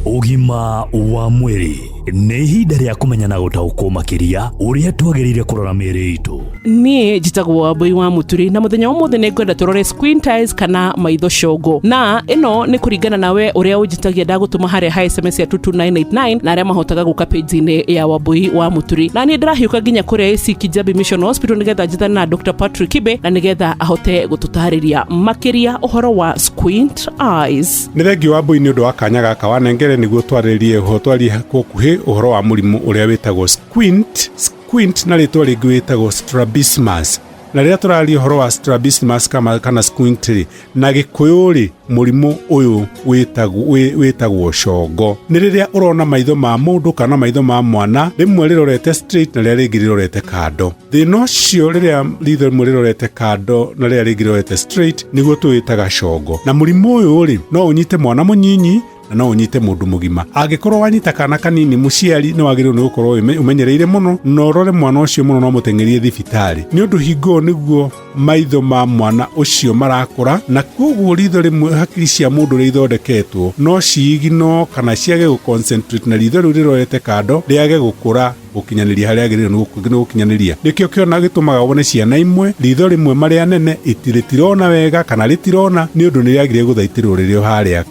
Ũgima wa mwĩrĩ nĩ ihinda rĩa kũmenya na gũtaũkwo makĩria ũrĩa twagĩrĩire kũrora mĩĩrĩ itũ. Niĩ njĩtagwo Wambũi wa Mũturi, na mũthenya wa ũmũthĩ nĩ ngwenda tũrore squint eyes kana maitho congo, na ĩno nĩ kũringana na we ũrĩa ũnjĩtagia ndagũtũma harĩa ha SMS ya 22989 na arĩa mahotaga gũka page-inĩ ya Wambũi wa Mũturi. Na niĩ ndĩrahiũka nginya kũrĩa AC Kijabi Mission Hospital nĩgetha njĩtane na Dr. Patrick Kibe na nĩgetha ahote gũtũtarĩria makĩria ũhoro wa squint eyes. Nĩ thengiũ Wambũi nĩ ũndũ wa kanya gaka wanengere nĩguo twarĩrĩrie ũhoro twarie kwa ũkuhĩ ũhoro wa mũrimũ ũrĩa wĩtagwo squint. Squint na rĩtwa rĩngĩ wĩtagwo strabismus. Na rĩrĩa tũraria ũhoro wa strabismus kana squint rĩ, na Gĩkũyũ rĩ, mũrimũ ũyũ wĩtagwo congo. Nĩ rĩrĩa ũrona maitho ma mũndũ kana maitho ma mwana rĩmwe rĩrorete straight na rĩrĩa rĩngĩ rĩrorete kando. Thĩna ũcio rĩrĩa ritho rĩmwe rĩrorete kando na rĩrĩa rĩngĩ rĩrorete straight nĩguo tũwĩtaga congo. Na mũrimũ ũyũ rĩ, no ũnyite mwana mũnyinyi na no ũnyite mũndũ mũgima. Angĩkorwo wanyita kana kanini, mũciari nĩ wagĩrĩirwo nĩ gũkorwo ũmenyereire mũno na ũrore mwana ũcio mũno na ũmũteng'erie thibitarĩ, nĩ ũndũ hingo ĩyo nĩguo maitho ma mwana ũcio marakũra, na koguo ritho rĩmwe hakiri cia mũndũ ũrĩa ithondeketwo no ciigino kana ciage gũ concentrate na ritho rĩu rĩrorete kando rĩage gũkũra gũkinyanĩria harĩa agĩrĩirwo nĩ gũkinyanĩria. Nĩkĩo kĩona gĩtũmaga wone ciana imwe ritho rĩmwe marĩa nene rĩtirona wega kana rĩtirona, nĩ ũndũ nĩ rĩagire gũthaitĩrwo rĩrĩ o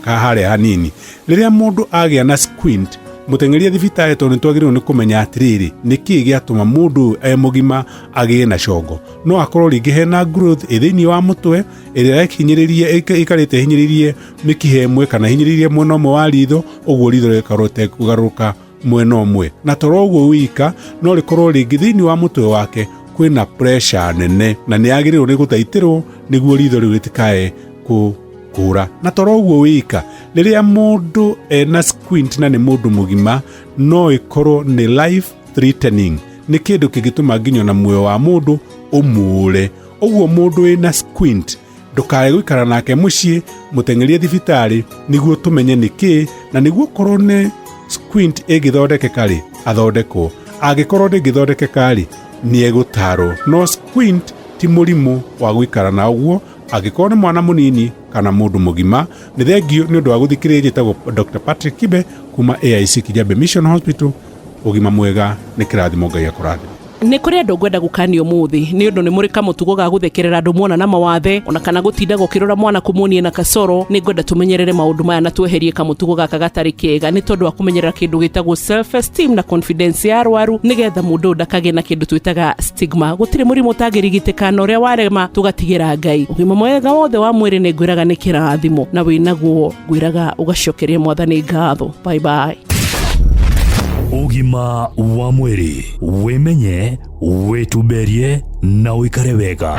harĩa hanini. Rĩrĩa mũndũ agĩa na squint, mũteng'erie thibitarĩ, tondũ nĩ twagĩrĩirwo nĩ kũmenya atĩrĩrĩ, nĩ kĩĩ gĩatũma mũndũ ũyũ e mũgima agĩe na congo. No akorwo rĩngĩ hena growth ĩ thĩinĩ wa mũtwe ĩrĩa ĩikarĩte ĩhinyĩrĩirie mĩkiha ĩmwe kana ĩhinyĩrĩirie mwena ũmwe wa ritho, ũguo ritho rĩgakorwo rĩtekũgarũrũka mwena ũmwe. Na toro ũguo wika, no rĩkorwo rĩngĩ thĩinĩ wa mũtwe wake kwĩna pressure nene na nĩ yagĩrĩirwo nĩ gũthaitĩrwo nĩguo ritho rĩu rĩtikae kũra. Na toro ũguo wika, rĩrĩa mũndũ ena squint na nĩ mũndũ mũgima, no ĩkorwo nĩ life threatening, nĩ kĩndũ kĩngĩtũma nginya ona muoyo wa mũndũ ũmũre. Ũguo mũndũ wĩna squint ndũkae gũikara nake mũciĩ, mũteng'erie thibitarĩ nĩguo tũmenye nĩ kĩĩ, na nĩguo korwo nĩ squint ĩngĩthondekeka rĩ, athondekwo. Angĩkorwo ndĩngĩthondekeka rĩ, nĩ egũtarwo. No squint ti mũrimũ wa gũikara na ũguo angĩkorwo nĩ mwana mũnini kana mũndũ mũgima. Nĩ thengiũ nĩ ũndũ wa gũthikĩrĩria. Njĩtagwo Dr. Patrick Kibe kuma AIC Kijabe Mission Hospital. Ũgima mwega nĩ kĩrathimo, Ngai akũrathime. Nĩ kũrĩ andũ ngwenda gũkania ũmũthĩ, nĩ ũndũ nĩ mũrĩ kamũtugo ga gũthekerera andũ muona na mawathe, ona kana gũtindaga ũkĩrora mwana kũmuonie na kasoro. Nĩ ngwenda tũmenyerere maũndũ maya na tweherie kamũtugo gaka gatarĩ kega, nĩ tondũ wa kũmenyerera kĩndũ gĩtagwo self esteem na confidence ya arwaru, nĩgetha mũndũ ũyũ ndakagĩe na kĩndũ twĩtaga stigma. Gũtirĩ mũrimũ ũtangĩrigitĩka, na ũrĩa warema tũgatigĩra Ngai. Ũgima mwega wothe wa mwĩrĩ nĩ ngwĩraga nĩ kĩrathimo, na wĩnaguo ngwĩraga ũgacokeria Mwathani ngatho. Bye bye. Ũgima wa mwĩrĩ, wĩmenye, wĩtumberie na ũikare wega.